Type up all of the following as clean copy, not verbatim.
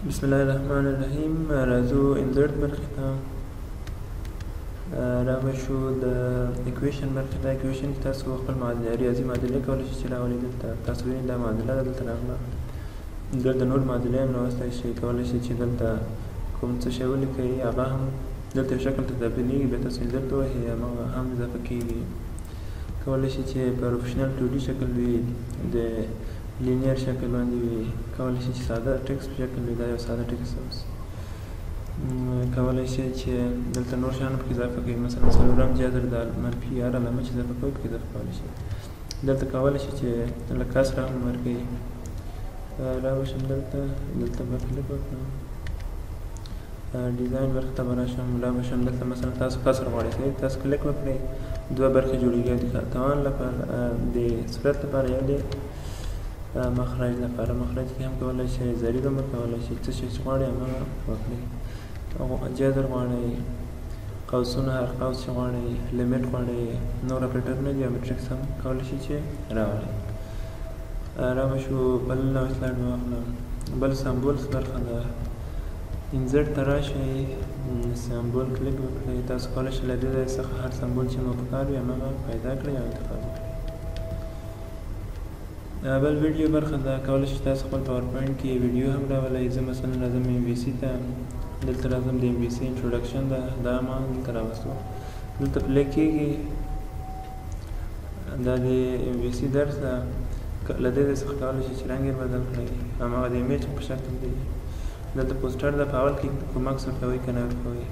بسم الله الرحمن الرحیم. راځو insert برخې ته. را به شو د equation برخې ته. equation کې تاسو خپل معادله، ریاضي معادلې کولی شئ چې راولئ. دلته تاسو وینئ دا معادله ده، دلته راغله. دلته نور معادلې هم راوستی شئ. کولی شئ چې دلته کوم څه شی ولیکئ، هغه هم دلته یو شکل ته تبدیلیږي، بیا تاسو insert ووهئ، هماغه هم اضافه کیږي. کولی شئ چې professional 2D شکل وي، د linear شکل باندې وي، کولی شئ چې ساده ټیکس په شکل وي، دا یو ساده ټیکس اوس. کولی شئ چې دلته نور شیان پکې اضافه کړئ، مثلا څلورم جذر د منفي هر علامه چې اضافه کوئ پکې اضافه کولی شئ. دلته کولی شئ چې له کسره هم ورکړئ. را به شم دلته، دلته به کلیک وکړم، design برخې ته به راشم. را به شم دلته، مثلا تاسو کسر غواړئ، تاسو کلیک وکړئ، دوه برخې جوړېږي، د توان لپاره، د صورت لپاره، یو د مخرج لپاره. مخرج کې هم کولی شئ ضریب هم ورکولی شئ، څه شی چې غواړئ هماغه وکړئ. جذر غواړئ، قوسونه، هر قوس چې غواړئ، limit غواړئ، نور اپریټرونه دي او matrix هم کولی شئ چې راولئ. را به شو بل نوی slide به واخلم. بل symbols برخه ده. insert ته راشئ، symbol کلیک وکړئ. تاسو کولی شئ له دې ځای څخه هر symbol چې مو پکار وي هماغه پیدا کړئ او انتخاب وکړئ. بل ویډیو برخه ده. کولی شئ تاسو خپل PowerPoint کې ویډیو هم راولئ. زه مثلا راځم MVC ته، دلته راځم، د MVC introduction ده، دا ما دلته راوستو، دلته play کېږي. دا د MVC درس ده. له دې ځای څخه کولی شئ چې رنګ یې بدل کړئ، هماغه د image په شکل دی. دلته poster ده، په اول کې کوم عکس ورکوئ که نه ورکوئ.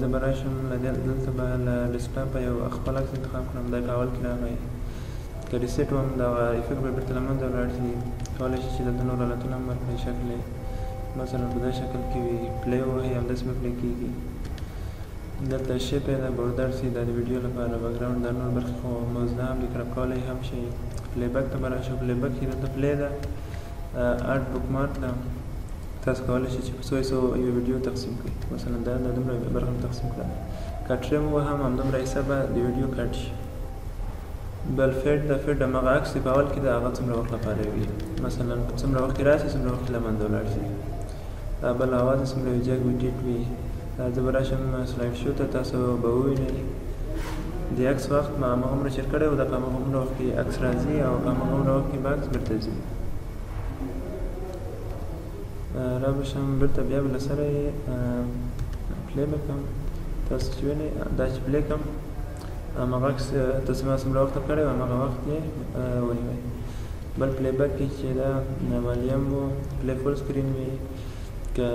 زه به راشم له دې، دلته به له desktop یو خپل عکس انتخاب کړم، دا په اول کې راغی. که reset وم دغه effect به بېرته له منځه ولاړ شي. کولی شئ چې دلته نور حالتونه هم ورکړئ، شکل یې مثلا په دې شکل کې وي، play ووهئ، همداسې به play کېږي. دلته shape یې ده، border سي، دا د ویډیو لپاره background، دا نور برخې خو موضوع هم دي، crop کولی هم شئ. playback ته به راشو، playback کې دلته play ده، add bookmark ده. تاسو کولی شئ چې په څو حصو یو ویډیو تقسیم کړئ، مثلا دا دومره برخه مې تقسیم کړه، که trim ووهم همدومره حصه به د ویډیو cut شي. بل fade ده، fade هماغه عکس دی په اول کې د هغه څومره وخت لپاره وي، مثلا څومره وخت کې راشي، څومره وخت کې له منځه ولاړ شي. بل اواز یې څومره وي، جګ وي، ټیټ وي. زه به راشم slide show ته، تاسو به ووینئ د عکس وخت ما هماغومره چېر کړی و، دا په هماغومره وخت کې عکس راځي او په هماغومره وخت کې به عکس بېرته ځي. را به شم بېرته، بیا به له سره یې play به کړم. تاسو چې وینئ دا چې play کړم هماغه عکس تاسو ما څومره وخت کړی و هماغه وخت یې ونیوی. بل playback کې چې دا والیم و، play full screen وي، که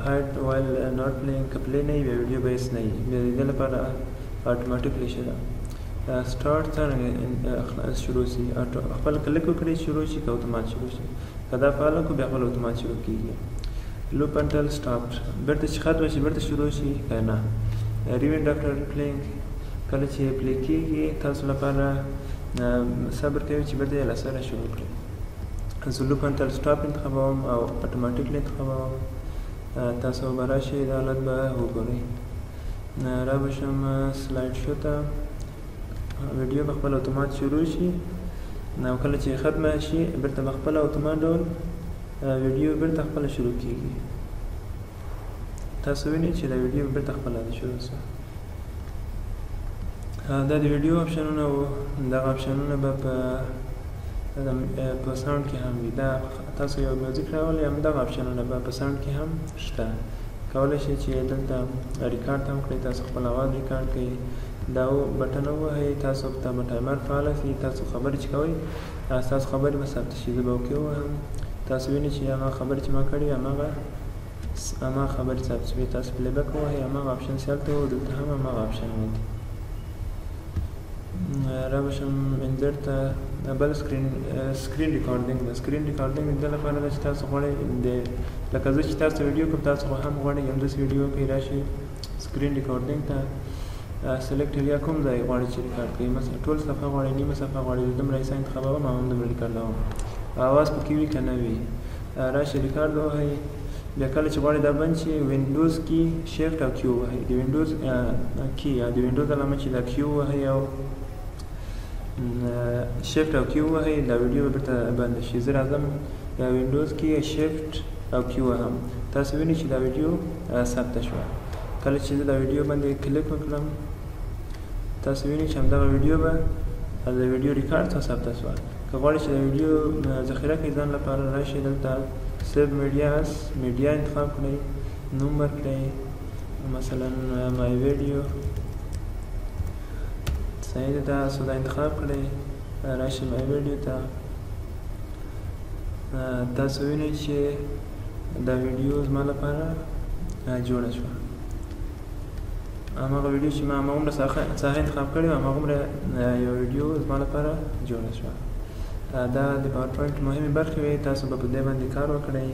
hide while not playing، که play نه وي بیا ویډیو به هېڅ نه وي، بیا د دې لپاره automatic شي ده. سټارټ څنګه شروع شي، خپل کلیک وکړئ شروع شي، که اتومات شروع شي، که دا فعال کړو بیا خپل اتومات شروع کېږي. loop until stop، بېرته چې ختمه شي بېرته شروع شي که نه. rewind after playing، کله چې play کېږي تاسو لپاره صبر کوي چې بېرته یې له سره شروع کړئ. زه loop until stop انتخابوم او automatically انتخابوم. تاسو به راشئ دا حالت به وګورئ. را به شم slide show ته، ویډیو به خپل اتومات شروع شي او کله چې ختمه شي بېرته به خپله اتومات ډول ویډیو بېرته خپله شروع کېږي. تاسو وینئ چې دا ویډیو بېرته خپله شروع شوه. دا د ویډیو آپشنونه وو. دغه آپشنونه به په sound کې هم وي. دا تاسو یو music راولئ، همدغه آپشنونه به په sound کې هم شته. کولی شئ چې دلته ریکارډ هم کړئ، تاسو خپل اواز ریکارډ کړئ، دا button ووهئ، تاسو ته به ټایمر فعال شي، تاسو خبرې چې کوئ ستاسو خبرې به ثبت شي. زه به okay ووهم، تاسو وینئ چې هغه خبرې چې ما کړې هماغه خبرې ثبت شوې. تاسو playback ووهئ، هماغه option چې هلته و دلته هم هماغه آپشنونه دي. را به شم insert ته، بل screen recording ده. screen recording د دې لپاره ده چې تاسو غواړئ د لکه زه چې تاسو ویډیو کوم، تاسو خو هم غواړئ همداسې ویډیو کوئ. راشئ screen recording ته، select area، کوم ځای غواړئ چې ریکارډ کړئ، مثلا ټول صفحه غواړئ، نیمه صفحه غواړئ، زه دومره حصه انتخابوم او همدومره ریکارډوم. اواز پکې وي که نه وي، راشئ ریکارډ ووهئ. بیا کله چې غواړئ دا بند شي، Windows key shift او Q ووهئ، د Windows key یا د Windows علامه چې دا Q ووهئ او shift او Q ووهئ، دا ویډیو به بېرته بنده شي. زه راځم د Windows key shift او Q وهم. تاسو وینئ چې دا ویډیو ثبته شوه. کله چې زه دا ویډیو باندې کلیک وکړم، تاسو وینئ چې همدغه ویډیو به د ویډیو ریکارډ څخه ثبته شوه. که غواړئ چې دا ویډیو ذخیره کړئ ځان لپاره، راشئ دلته save media as، media انتخاب کړئ، نوم ورکړئ، مثلا my video، صحیح ده. تاسو دا انتخاب کړئ، راشئ my video ته. تاسو وینئ چې دا ویډیو زما لپاره جوړه شوه. هماغه ویډیو چې ما هماغومره ساحه انتخاب کړې وه، هماغومره یو ویډیو زما لپاره جوړه شوه. دا د پاورپوینټ مهمې برخې وې. تاسو به په دې باندې کار وکړئ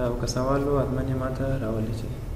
او که سوال و، حتما یې ما ته راولېږئ.